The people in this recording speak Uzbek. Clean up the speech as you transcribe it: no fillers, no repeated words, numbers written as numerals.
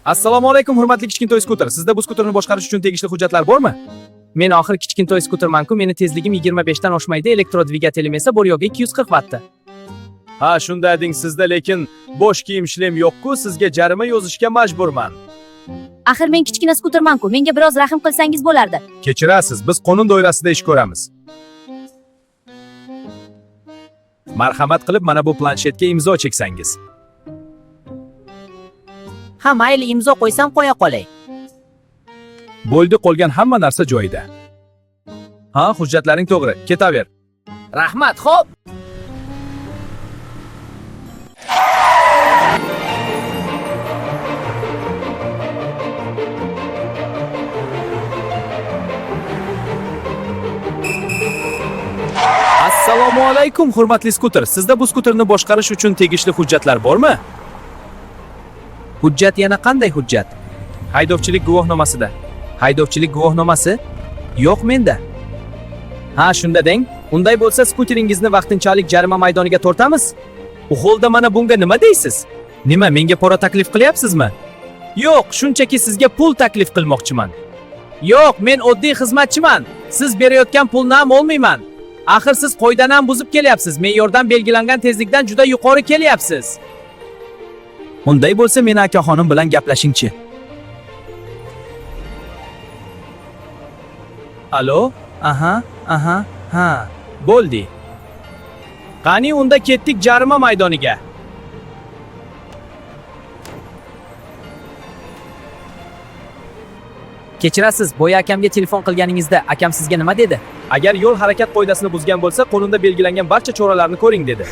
Assalomu alaykum, hurmatli kichkintoy skuter. Sizda bu skuterni boshqarish uchun tegishli hujjatlar bormi? Men oxir kichkintoy skuterman-ku, meni tezligim 25 dan oshmaydi, elektrodvigatelim esa bor yo'g'i 240 vattda. Ha, shunday deng sizda, lekin bosh kiyim shlem yo'q-ku, sizga jarima yozishga majburman. Axir men kichkina skuterman-ku, menga biroz rahm qilsangiz bo'lardi. Kechirasiz, biz qonun doirasida ish ko'ramiz. Marhamat qilib mana bu planshetga imzo cheksangiz. Ha, mayli, imzo qo'ysam qo'ya qolay. Bo'ldi, qolgan hamma narsa joyida. Ha, hujjatlaring to'g'ri. Ketaver. Rahmat, xo'p. Assalomu alaykum, hurmatli skuter. Sizda bu skuterni boshqarish uchun tegishli hujjatlar bormi? Hujjat yana qanday hujjat? Haydovchilik guvohnomasida. Haydovchilik guvohnomasi? Yo'q menda. Ha, shunda deng. Unday bo'lsa skuteringizni vaqtinchalik jarima maydoniga tortamiz. U holda mana bunga nima deysiz? Nima, menga pora taklif qilyapsizmi? Yo'q, shunchaki sizga pul taklif qilmoqchiman. Yo'q, men oddiy xizmatchiman. Siz berayotgan pulni ham olmayman. Axir siz qoidani ham buzib kelyapsiz. Me'yordan belgilangan tezlikdan juda yuqori kelyapsiz. Unday bo'lsa meni akaxonim bilan gaplashingchi. Alo? Aha, aha, ha. Bo'ldi. Qani unda ketdik jarima maydoniga. Kechirasiz, boya akamga telefon qilganingizda akam sizga nima dedi? Agar yo'l harakat qoidasini buzgan bo'lsa, qonunda belgilangan barcha choralarni ko'ring dedi.